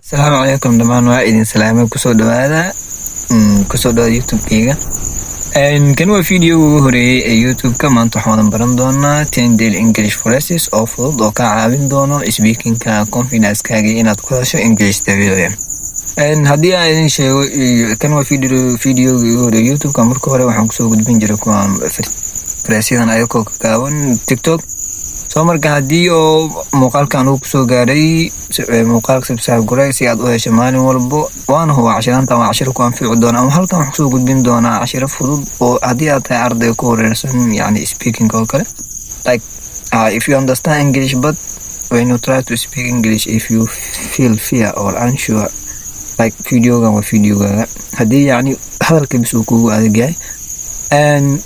Asalaamu calaykum dhammaan, waa idin salaamay. Kusoo dhawaada YouTube-kayga. Kan waa video ugu horeeyay ee YouTube-ka. Maanta waxaan wadan baran doonaa 10 daily English phrases oo fudud oo kaa caawin doono speakingka, confidence-kaaga inaad ku hesho English dabiici. Haddii aan idin sheego, kan waa videogii ugu horeeyay YouTube-ka. Marka hore waxaan kusoo gudbin jiray kuwaan phrase-yadan ayakoo ka kaaban TikTok. Soo marka haddii oo muuqaalkan uu kusoo gaaray, muuqaalka subscribe garay si aad u hesho maalin walbo. Waana huwa cashiraantan waa cashiro ku anfici doona, ama halkan waxaan kusoo gudbin doonaa cashiro fudud oo haddii aad tahay arday ku wareersan, yani speaking oo kale, like if you understand English but when you try to speak English, if you feel fear or unsure, like videogan waa videogaaga haddii yacni hadalka bis uu kugu adag yahay. Aan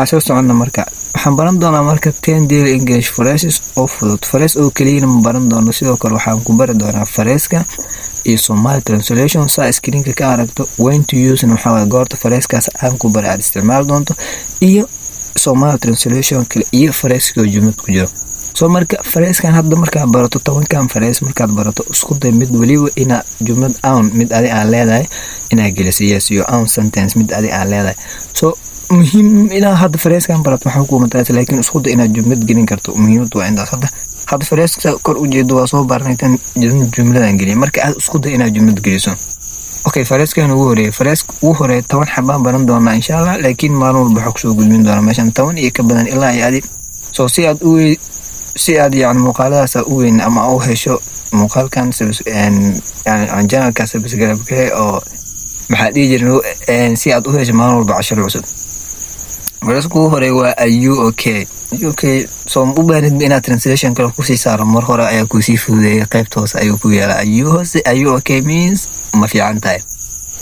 soo soconna. Marka waxaan baran doonaa marka 10 daily English phrases oo fudud. Phrase oo keliyana ma baran doono, sidoo kale waxaan ku bari doonaa phrase-ka iyo Somali translation, saa screenka ka aragto. When to use waxaa waaye goorta phrase-kaas aan ku bari aad isticmaali doonto, iyo Somali translation kale, iyo phrase-ka oo jumlad ku jiro. Soo marka phrase-kan hadda markaad barato, 10-kan phrase markaad barato, isku day mid weliba inaad jumlad own mid adi aan leedahay inaad geliso. Yes, your own sentence, mid adi aan leedahay. So muhiim inaad hadda phrase-kan barato waxaa ku mataraysa, laakiin isku day inaad jumlad gelin karto. Muhiimadu waa intaas. Hadda phrase-ka kor ujeedo waa soo baranay, tan jumladan geliyay. Marka aad isku day inaad jumlad geliso. Okay, phrase-kan ugu horeeyay, phrase-ka ugu horeeya, 10 xabaan baran doonaa insha Allah, laakiin maalin walba waxaa kusoo gudbin doonaa meeshan 10 iyo ka badan ilaa iyo adi. So si aad yani muuqaaladaas u weyn ama u hesho muuqaalkan, yani channelka subscribe garay oo maxaa dhihi jirin, si aad u hesho maalin walba cashar cusub. Phrase-ka ugu horeeya waa "Are you okay?" Okay, so ma u baahnid inaad translation kale kusii saaro. Mar hore ayaa kusii fududeeyay, qaybta hoose ayuu ku yaalaa. Are you hoose, "Are you okay" means ma fiican tahay.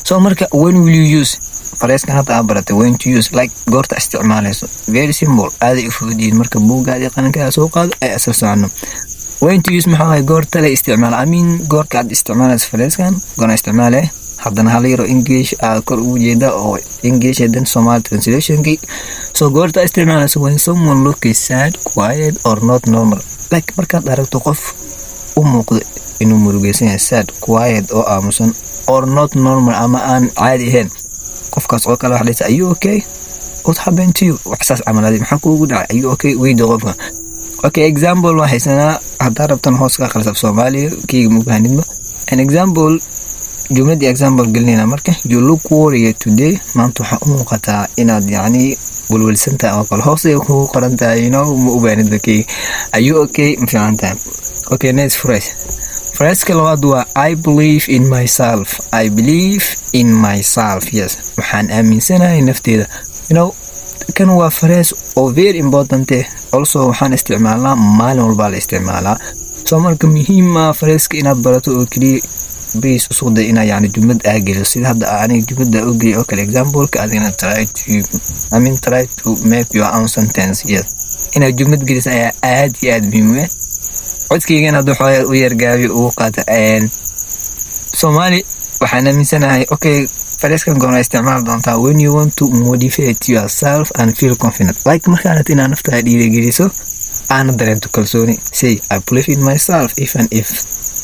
So marka when will you use phrase-kan hadda aad baratay? When to use, like goorta isticmaalayso. Very simple, aaday u fudud yihiin. Marka buuggaadii qalinkaada soo qaado ay asal socono. When to use maxaa waye? Goorta la isticmaalo, I mean goorka aad isticmaalayso phrase-kan, goorna isticmaale. Haddana hal yaro English aad kor ugu jeeda oo English dan Somali translationkii. So goorta isticmaalayso: when someone look is sad, quiet or not normal, like markaad aragto qof u muuqdo inuu murugeysan yahay, sad, quiet oo aamusan, or not normal ama aan caadi ahayn, qofkaas oo kale waxa dhahaysa, "Are you okay? What happened to you?" Wax saas camal, adi maxaa kuugu dhacay? "Are you okay?" weydi qofka. Okay, example waa haysanaa. Haddaa rabtan hoos ka aqrisab Soomaaliya keyga, ma bahanidba. An example, jumladii example gelinayna marka: "You look worried today." Maanta waxaa u muuqataa inaad yacni welwelsan tahay oo kale. Hoos ay kugu qoran tahay, ma u baahnidba keyga. "Are you okay?" Ma fiican tahay. Okay, next phrase. Phrase-ka labaad waa "I believe in myself." I believe in myself. Yes, waxaan aaminsanahay nafteeda. Kan waa phrase oo very important eh. Also waxaan isticmaalnaa maalin walbaa la isticmaalaa. So marka muhiima phrase-ka inaad barato oo keliya base, usoo day inaa yani jumlad aa geliso, sida hadda aniga jumlada u geliyo oo kale example-ka. Adigana try to, I mean, try to make your own sentence. Yes, inaad jumlad geliso ayaa aad iyo aad muhiim u ah. Codkaygana hadda waxaa u yargaabi ugu qaata Soomaali waxaan aaminsanahay. Okay, phrase-kan goorma isticmaali doontaa? When you want to motivate yourself and feel confident, like markaa rabto inaad naftaada dhiirigeliso, aana dareento kalsooni, say "I believe in myself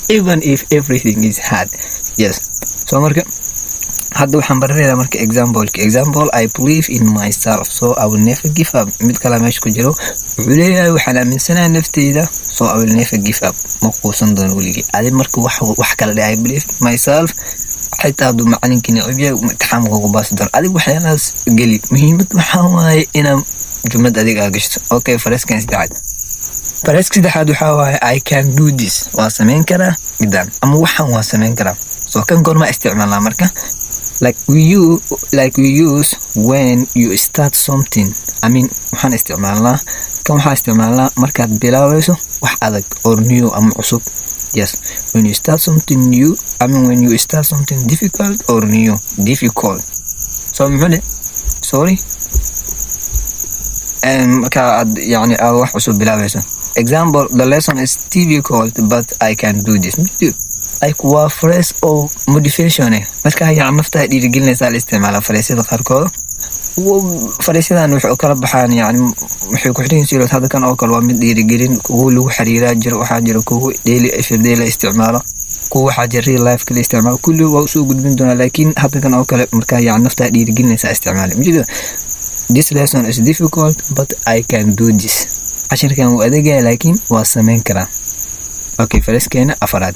even if everything is hard." Yes. So marka hadda waxaan baranaynaa marka example: "I believe in myself, so I will never give up." Mid kale meesha ku jiro wuxuu leeyahay, waxaan aaminsanahay nafteyda, so I will never give up, ma quusan doono weligii. Adi marka wax kala dhe: "I believe in myself," xitaa hadduu macalinkii neceb yahay, imtixaanka kugu baasi doono. Adiga waxyaalahaas geli. Muhiimad waxaa waaye inaa jumlad adiga aa gashto. Okay, phrase-kan saddexaad. Phrase-ka saddexaad waxaa waaye "I can do this." Waa samayn karaa midaan ama waxaan waa samayn karaa. So kan goorma isticmaalnaa marka? Like we use when you start something, I mean waxaan isticmaalnaa, kan waxaa isticmaalnaa markaad bilaabayso wax adag or new ama cusub. Yes, when you start something new, I mean when you start something difficult or new, difficult. So muxuu le, sorry, marka aad yani aad wax cusub bilaabayso. Example: "The lesson is difficult, but I can do this." Like waa phrase oo motivation eh. Marka yani naftaa dhiirigelinaysaa la isticmaala phrase-yada qaarkood. Phrase-yadan waxay u kala baxaan, yani waxay ku xiran yihiin. Hadda kan oo kale waa mid dhiirigelin, kuwo lagu xiriiraa jiro. Waxaa jira kuwo daily, everyday la isticmaalo, kuwo Kuwa waxaa jira real life kala isticmaal, kulli waa usoo gudbin doonaa, laakiin hadda kan oo kale markaa yani naftaa dhiirigelinaysa isticmaali ujeeda. This lesson is difficult, but I can do this. Cashirkan wuu adagaya, laakiin waa sameyn karaa. Okay, phrase-keena afaraad.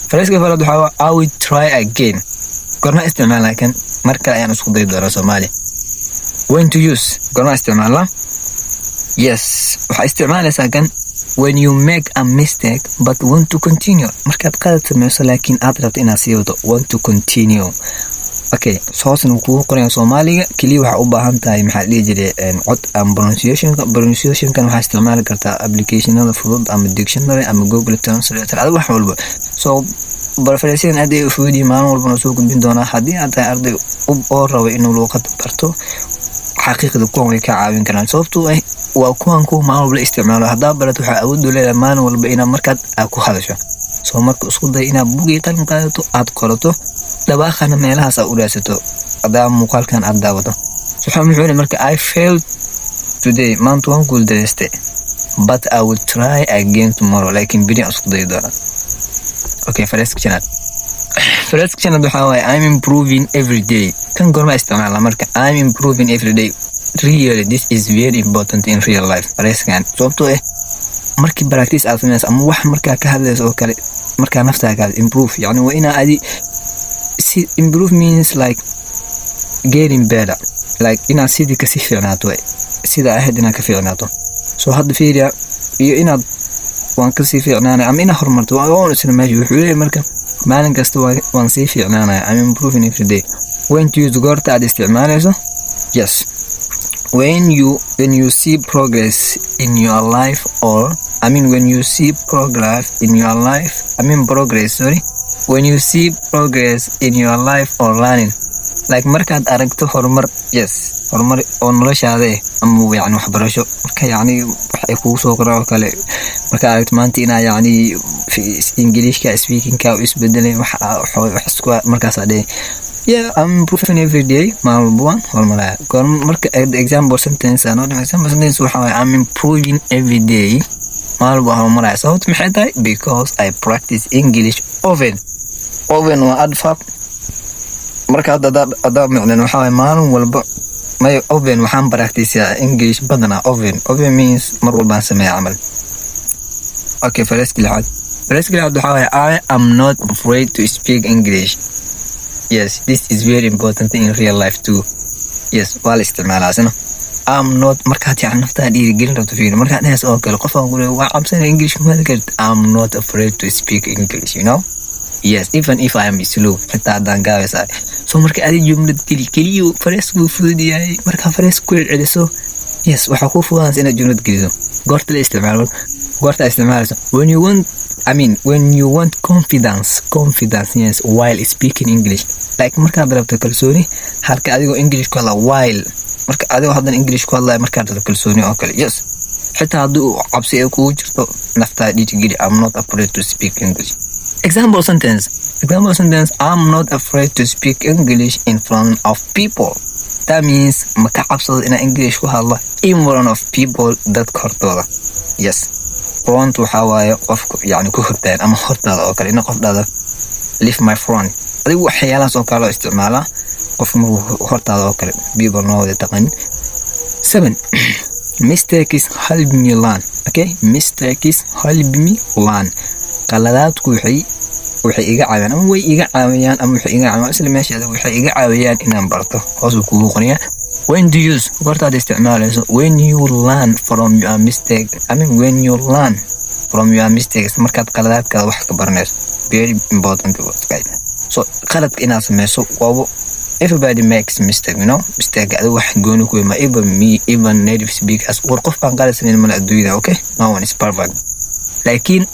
Phrase-ka afaraad waxaa waa "I will try again". Gorma isticmaalaa kan? Mar kale ayaan isku dayi doonaa Soomaaliya. When to use? Gorma isticmaalaa? Yes, waxaa isticmaalaysaa kan when you make a mistake but want to continue. Markaad qalad sameyso laakiin aad rabto inaad sii wado. Want to continue. Okay, hoosna wuu kugu qoraya Soomaaliga. Keliya waxaa u baahan tahay, maxaa dhihi jiray, cod ama pronunciationka. Pronunciationkan waxaa isticmaali kartaa applicationada fudud ama dictionary ama Google Translator, adiga wax walba. So phrase-yadan aad ay u fudud yihiin, maalin walbana soo gudbin doonaa. Haddii aad tahay arday oo rabo inuu luuqad barto, xaqiiqda kuwan way ka caawin karaan, sababtoo ah waa kuwan kuwa maalin walba la isticmaalo. Haddaa barato, waxaa awood u leedahay maalin walba inaad markaad aad ku hadasho. So marka isku day inaad buugii qalin qaadato, aad qorato, dhawaaqana meelahaas aad u raadsato haddaa muuqaalkan aad daawato. Waxaa muxuu yidhi marka? "I failed today", maanta waan guuldareystay, "but I will try again tomorrow", laakiin beri aan isku dayi doonaa. Okay, phrase-ka shanaad. Phrase-ka shanaad waxaa waaye "I'm improving every day". Kan goorma isticmaala marka? "I'm improving every day". Really, this is very important in real life, phrase-kan, sababtoo ah markii practice aad sameynayso ama wax markaa ka hadlayso oo kale, markaa naftaa ka improve, yani waa inaa adi si improve means like getting better, like inaad sidii kasii fiicnaato, sida ahayd inaad ka fiicnaato. So hadda fiiriya, iyo inaad waan kasii fiicnaanaya ama inaad horumarto waan isla meesha. Wuxuu leeyahay marka maalin kasta waan sii fiicnaanaya. "I'm improving every day". When to use? Goorta aad isticmaalayso? Yes, when you see progress in your life or, I mean, when you see progress in your life, I mean progress, sorry, when you see progress in your life or learning, like markaad aragto horumar. Yes, horumar oo noloshaada eh ama yani waxbarasho, marka yani wax ay kugu soo qoraan oo kale, markaad aragto maanta inaa yani Ingiliishka speakingka u isbedelay, wax isku markaasaa dhihi, "Yeah, I'm improving every day", maalin walba waan horumaraya. Goor marka example sentence aan oo example sentence waxa waaye "I'm improving every day", maalin walba waan horumaraya. Sababta maxay tahay? "Because I practice English often". Often waa adverb. Marka hadda haddaa micnen waxaa waaye maalin walba may often waxaan practiceyaa English badanaa. Often, often means mar walbaan sameeya camal. Okay, phrase-ka lixaad. Phrase-ka lixaad waxaa waaye "I am not afraid to speak English". Yes, this is very important in real life too. Yes, waa la isticmaalaa isna. I'm not, markaad yani naftaa dhiirigelin rabto, fiiri, markaad dhehayso oo kale qofaan ku leeyahay waa cabsanaya, English kuma hadli kartid, "I'm not afraid to speak English", you know. Yes, even if I am slow, xitaa haddaan gaabaysaa. So marka adi jumlad geli keliya, phrase wuu fudud yahay. Markaa phrase ku celceliso, yes, waxaa kuu fududaanaysa inaad jumlad geliso. Goorta la isticmaalo? Goorta isticmaalayso? When you want, I mean, when you want confidence. Confidence, yes, while speaking English, like markaad rabto kalsooni halka adigoo English ku hadla, while marka adigoo haddan English ku hadlaya, markaad rabto kalsooni oo kale. Yes, xitaa haddii uu cabsi ay kugu jirto, naftaa dhiirigeli, "I'm not afraid to speak English". Example sentence. Example sentence: "I'm not afraid to speak English in front of people". That means ma ka cabsado inaan English ku hadlo in front of people, dadka hortooda. Yes, front waxaa waaye qofku yani ku hortaagan ama hortaada oo kale, ina qof dhahdo "Leave my front". Adigu waxyaalahaas oo kale loo isticmaalaa, qofku markuu hortaada oo kale. People noo wada taqanin. Seven, "Mistakes help me learn". Okay, "Mistakes help me learn". Qaladaadku waxay iga caawiyaan ama way iga caawiyaan ama waxay iga caawiyaan isla meesha, waxay iga caawiyaan inaan barto. Hoos buu kugu qoriyaa. When do you use? Goortaad isticmaalayso? When you learn from your mistake, I mean, when you learn from your mistakes, markaad qaladaadkaada wax ka baranayso. Very important word, guys. So qaladka inaad sameyso waabo, everybody makes mistake. Mistake adiga wax gooni ku ima, even me, even native speakers. War qof baan qalad sameyn mala adduunyada. Okay, no one is perfect, laakiin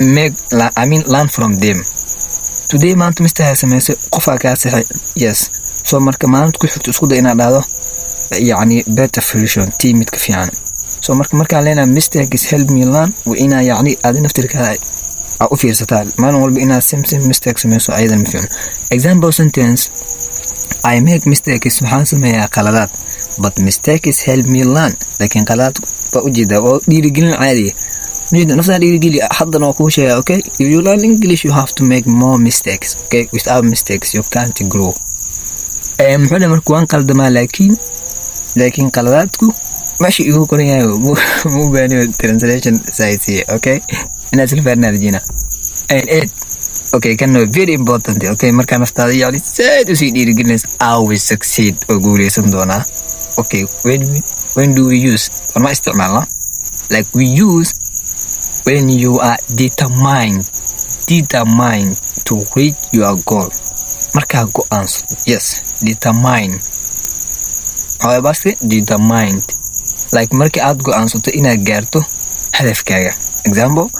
make, I mean, learn from them today. Maanta mistake sameysay, qofaa kaa saxay. Yes, so marka maalinta ku xigto isku day inaad dhahdo yacni better version, tii mid ka fiican. So marka markaan leenahay "Mistakes help me learn", waa inaa yacni aadi naftirkaada aa u fiirsataa. Maalin walba inaad same mistake sameyso ayadan ma fiicno. Example sentence: "I make mistakes", waxaan sameeyaa qaladaad, "but mistakes help me learn", laakiin qaladaad baa ujeedaa oo dhiirigelin caadiya. Naftaa dhiirigeli. Haddana waa kuu sheega, okay? If you learn English, you have to make more mistakes, okay? Without mistakes you can't grow. Muxuu dhe marka? Waan qaldamaa, laakiin qaladaadku meesha igu qoran yahay mu baaniyo translation saaysiye, okay? Inaad isla fahanaa rajina. And eight, okay, kan waa very important, okay? Markaa naftaada yani saad usii dhiirigelinaysa, "I will succeed," oo guuleysan doonaa. Okay, when do we use? Warma isticmaalna? Like, we use when you are determined to reach your goal. Markaa go-aansato. Yes, determine waxaa baste determined, like markii aad go-aansato inaad gaarto hadafkaaga. Example: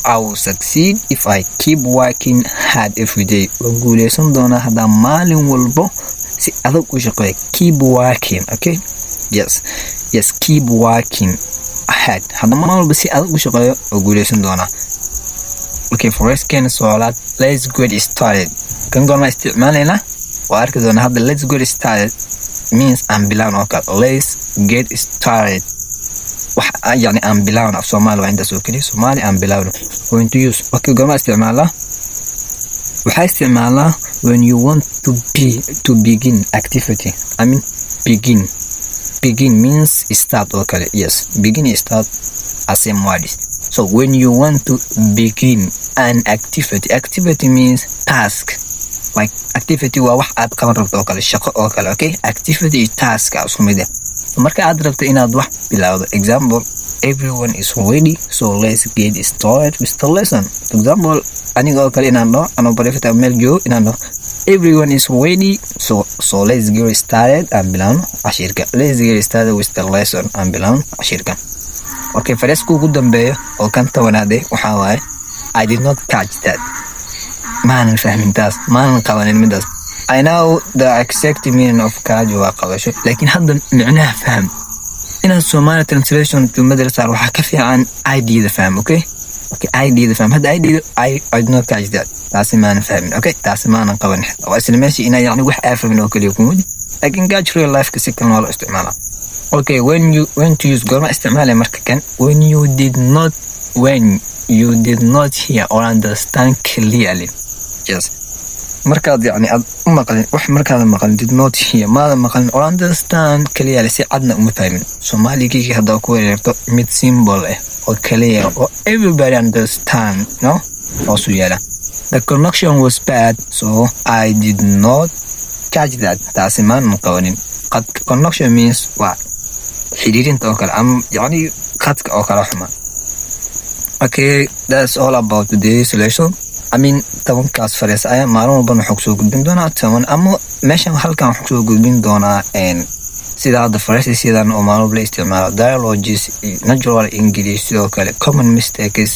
"I will succeed if I keep working hard every day." Waan guuleysan doonaa haddaan maalin walbo si adag u shaqeeyo. Keep working, okay? Yes, keep working hard. Haddaan maalin walba si adag u shaqeeyo, waa guuleysan doonaa. Okay, phrase-keena sagaalaad, "Let's get started." Kan goorma isticmaalaynaa? Waa arki doonaa hadda. "Let's get started" means aan bilaawno oo kale. "Let's get started" wax yani aan bilaawno. Af Soomaali waa intaas oo keliya. Soomaali aan bilaawno. When to use? Okay, goorma isticmaalaa? Waxaa isticmaalaa when you want to begin activity. I mean, begin. Begin means start oo kale. Yes, begin and start are same words. So when you want to begin an activity. Activity means task. Like, activity waa wax aad qaban rabto oo kale, shaqo oo kale, okay? Activity iyo task aa isku mid ah. So marka aad rabto inaad wax bilowdo. Example: "Everyone is ready, so let's get started with the lesson." For example, aniga oo kale inaan dhaho, anoo private meel joogo, inaan dhaho, "Everyone is ready, so let's get started," aan bilaawno cashirka. "Let's get started with the lesson," aan bilaawno cashirka. Okay, phrase-ka ugu dambeeyo oo kan 10aad eh waxaa waaye "I did not catch that." Maanan fahmin taas, maanan qabanin midaas. I know the exact meaning of catch waa qabasho, laakiin hadda micnaha faham. Inaad Somali translation to madrasa waxaa ka fiican idea-da faham, okay? Okay, idea-da faham. Hadda idea-da, "I did not catch that," taasi maanan fahmin, okay? Taasi maanan qabanin. Waa isla meeshii inaa yani wax aa fahmin oo kaliya kuma, laakiin catch real life-ka si kalena waa loo isticmaalaa. Okay, when to use? Goorma isticmaalaya marka kan? When you did not hear or understand clearly. Yes, markaad yani aad u maqlin wax, markaadan maqlin. Did not hear, maadan maqlin, or understand clearly, si cadna uma fahmin. Soomaaligii haddaa ku wareerto, mid simple ah oo clear oo everybody understand, no, hoosu yaala. "The connection was bad, so I did not catch that." Taasi maanan qabanin. Qad connection means waa xiriirinta oo kale ama yani qadka oo kale xuma. Okay, that's all about today's lesson. I mean, 10kaas phrase ayaa maalin walbana waxaa kusoo gudbin doonaa 10, ama meeshan halkan waxaa kusoo gudbin doonaa sida hadda phrase sidan oo maalin walba la isticmaalo, dialogues, natural English, sidoo kale common mistakes,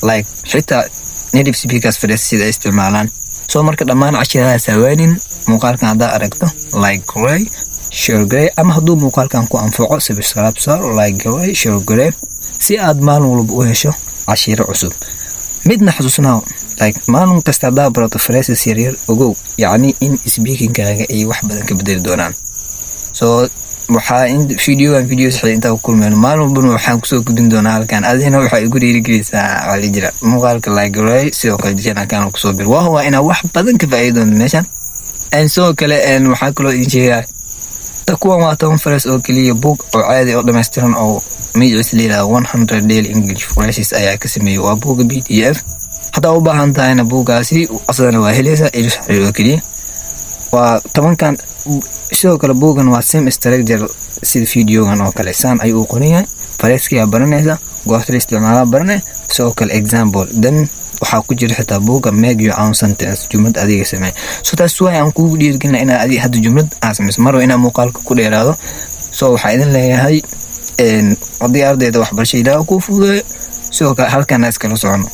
like xitaa native speakers phrase sida ay isticmaalaan. So marka dhammaan cashiradaas hawaanin. Muuqaalkan haddaa aragto, like garee, share garee, ama hadduu muuqaalkan ku anfaco, subscribe saar, like garee, share garee, si aad maalin walba u hesho cashiro cusub. Midna xasuusnaa, like, maalin kasta haddaa barato phrases yaryar, ogow yacni in speaking-kaaga ay wax badan ka bedeli doonaan. So waxaa in videogan video saxiix intaa ku kulmeyno, maalin walbana waxaan kusoo gudbin doonaa halkan. Adina waxaa igu dhiirigeliysaa, waxaa la jira muuqaalka like garee, sidoo kale channel-kan kusoo bir. Waa hubaa inaa wax badan ka faa'iidi doonto meeshan. Sidoo kale waxaa kaloo idin sheegaa, kuwan waa 10 phrase oo keliya. Book oo caadi oo dhammaystiran oo magaciisa la yihahdo 100 Daily English Phrases ayaa ka sameeyey. Waa buugga PDF. Haddaa u baahan tahayna buuggaasi asadana waa helaysaa, ilis xiriir oo keliya. Waa 10kan. Sidoo kale buuggan waa same structure sida videogan oo kale. Saan ayuu u qoran yahay. Phrase-kiyaa baranaysa, goorta la isticmaalaa baranay, sidoo kale example. Then waxaa ku jira xitaa buugga make your own sentence, jumlad adiga samee. So taas waay aan kugu dhiirigelina inaad adiga hadda jumlad aad samayso. Marwa inaa muuqaalka ku dheeraado. So waxaa idin leeyahay, haddii ardayda waxbarasho, Ilaaha kuu fududeeyo. Sidoo kale halkana iskala socono.